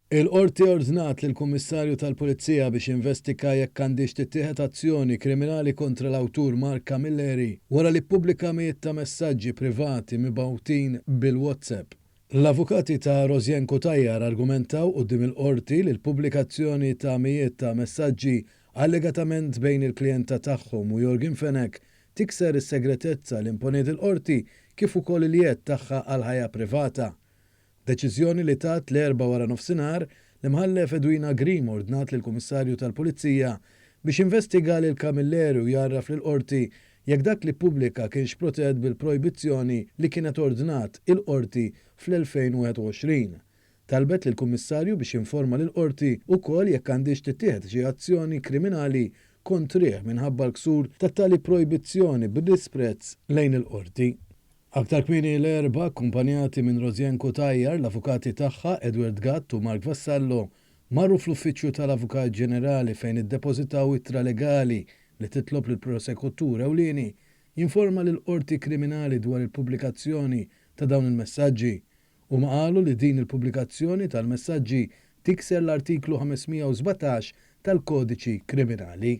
Il-Qorti ordnat lill-Kummissarju tal-Pulizija biex jinvestika jekk għandhiex tittieħed azzjoni kriminali kontra l-awtur Mark Camilleri wara li ppubblika mijiet ta' messaġġi privati mibgħutin bil-WhatsApp. L-avukati ta' Rosianne Cutajar argumentaw quddiem il-Qorti li l-pubblikazzjoni ta' mijiet ta' messaġġi allegatament bejn il-klijenta tagħhom u Yorgen Fenech tikser is-segretezza li imponiet il-Qorti kif ukoll il-jedd tagħha għall-ħajja privata. F'deċiżjoni li tat l-Erbgħa waranofsinhar, l-Imħallef Edwina Grima ordnat lill-Kummissarju tal-Pulizija biex jinvestiga lil Camilleri u jgħarraf lill-Qorti jekk dak li ppubblika kienx protett bil-projbizzjoni li kienet ordnat il-Qorti fl-2021. Talbet lill-Kummissarju biex jinforma lill-Qorti wkoll jekk għandhiex tittieħed xi azzjoni kriminali kontrih minħabba l-ksur ta' tali projbizzjoni b'disprezz lejn il-Qorti. Aktar kmieni l-Erbgħa, akkumpanjati minn Rosianne Cutajar, l-avukati tagħha, Edward Gatt u Mark Vassallo, marru fl-Uffiċċju tal-Avukat Ġenerali fejn iddepożitaw ittra legali li titlob lill-Prosekutur Ewlieni jinforma lill-Qorti Kriminali dwar il-pubblikazzjoni ta' dawn il-messaġġi. Huma qalu li din il-pubblikazzjoni tal-messaġġi tikser l-Artiklu 517 tal-Kodiċi Kriminali.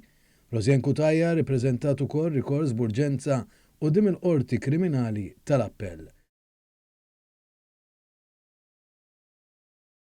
Rosianne Cutajar ippreżentat ukoll rikors b'urġenza quddiem il-Qorti Kriminali tal-Appell.